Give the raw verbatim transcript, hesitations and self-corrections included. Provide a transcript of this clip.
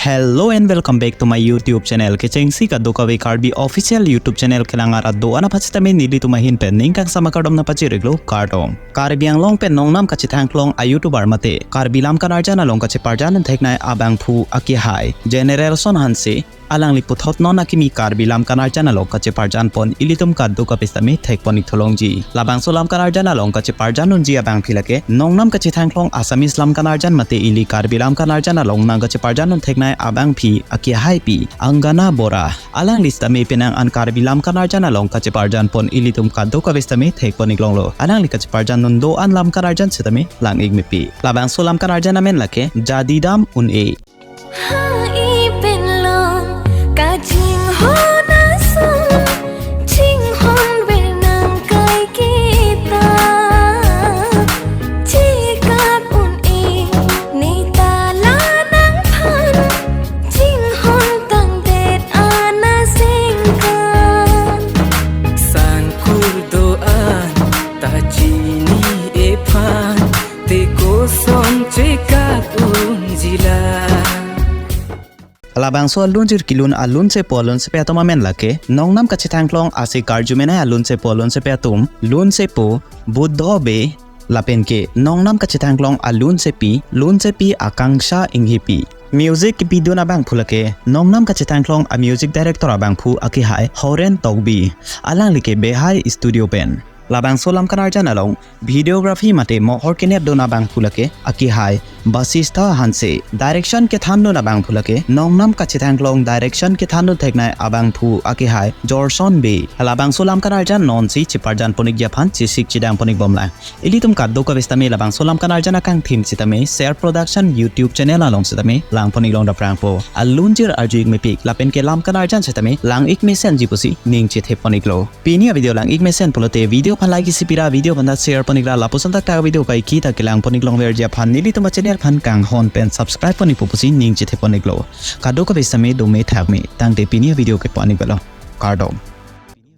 Hello and welcome back to my YouTube channel. Kechengsi kadokave Karbi official YouTube channel kelang arat do-an aphan sitame nelitum ahin pen ning kangsam akardom nangpachiriklo, kardom. Karbi Anglong pen nongnam kachethangklong a-YouTuber mate Karbi lam kanarjan along kacheparjan un theknei abangphu akehai Generation Hanse, alangli puthot non akimi Karbi lam kanarjan along kacheparjan pon ilitum kadokave sitame thekpon ik tholongji. Labangso lam kanarjan along kacheparjan unji abangpi lake nongnam kachethangklong Assamese lam kanarjan mate ili Karbi lam kanarjan along nang kacheparjan un theknei abangpi akehaipi Angana Bora. Alangli sitame penang an Karbi lam kanarjan along kacheparjan pon ilitum kadokave sitame thekpon ik longlo. Alangli kacheparjan un do-an lam kanarjan sitame lang ik mepi. Labangso lam kanarjan amen lake Jadi Dam Un-e. Ha ipin long kachinghon ason, chinghon benang kai kita. Chikap un-e ne ta la nangphan, chinghon tangdet ana sengkan. Sangkur do-an ta chini ephan, te koson chikap unji la. Labangso alunjir kelun alunsepo alunsepi atum amen lake nongnam kachethangklong ase karjumenei alunsepo alunsepi atum, lunsepo Buddho Bey, lapen ke nongnam kachethangklong alunsepi, lunsepi Akanksha Enghipi. Music kepidun abangphu lake nongnam kachethangklong a-music director abangphu akehai Horen Tokbi. Alangli ke Behai Studio pen. Labangso lam kanarjan along videography mate mohor kenepdun abangphu lake akehai Basistha Hanse. Direction kethandun abangphu lake nongnam kachethangklong direction kethandun theknei abangphu akehai Jorson Bey. Labangso lam kanarjan nonsi cheparjan pon ikji aphan chesik chedang pon ikbomlang. Ilitum kadokave sitame labangso lam kanarjan akangthim sitame Share Production YouTube channel along sitame lang pon ik long daprangpo. Alunjir arju ik mepik lapen ke lam kanarjan sitame lang ik mesenji pusi ning chethe pon iklo. Pini a-video lang ik mesen pulote video aphan like isi pira, video aphan ta share pon ikra, lapuson thakthak a-video kaike ta kelang pon ik longverji aphan nelitum a-channel aphan kanghon pen subscribe pon ikpo pusi ning chethe pon iklo. Kadokave sitame dome thakme tangte pini a-video ke pon iklo. Kardom.